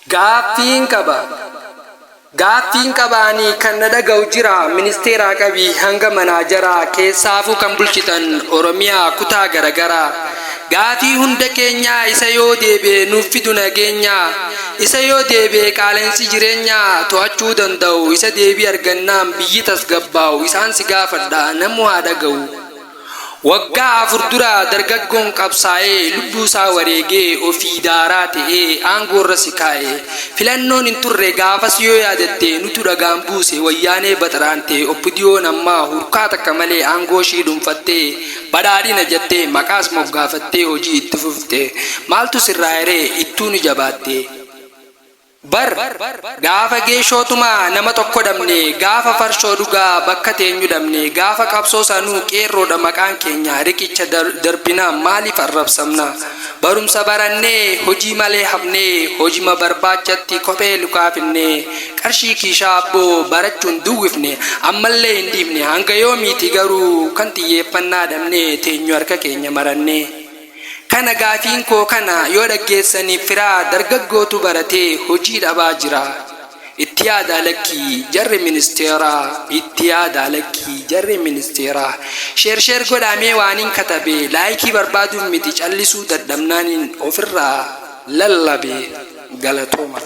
Gaaffiin qaba. Gaaffiin qabaanii kan na dhaga'u jira ministeeraa qabii hanga manaajaraa keessaafuu kan bulchitan Oromiyaa kutaa garagaraa. Gaafii hunda keenyaa isa yoo deebi'e nuuf fidu nageenyaa. Isa yoo deebi'e qaala'insi jireenyaa to'achuu danda'u isa deebii argannaan biyyi tasgabbaa'u isaan si gaafadha namuu haa dhaga'u. Waggaa 4 dura dargaggoon qabsaa'ee lubbuusaa wareegee ofii daaraa ta'ee aangoorra si kaa'e. Filannoon hin turre gaafas yoo yaadatte nutu dhagaan buuse wayyaanee baxaraante OPDOn ammaa hurkaa takka malee aangooshii dhuunfattee badhaadhina jettee maqaas moggaafattee hojii itti fufte. Maaltu sirraa'eree ittuu ni jabaatte. Bar, gaafa geeshootumaa nama tokko dhabne, gaafa farshoo dhugaa bakka teenyu dhabne, gaafa qabsoo sanuu qeerroodha maqaan keenya, riqicha darbinaan maaliif arrabsamna? Barumsa barannee hojii malee hafnee, hojima barbaachatti kophee lukaa finnee, qarshii kiishaa abboo barachuun duwwifne, ammallee hin dhiifne, hanga yoomiiti garuu kan xiyyeeffannaa dhabnee teenyu harka keenya marannee? Kana gaafiin koo kana yoo dhaggeessaniif firaa dargaggootu baratee hojii dhabaa jira. Itti yaadaa lakkii jarri ministeeraa itti yaadaa lakkii jarri ministeeraa. Share share godhaa mee waanin katabe laayikii barbaaduuf miti callisuu dadhabnaanin ofirraa lallabe. Galatooma.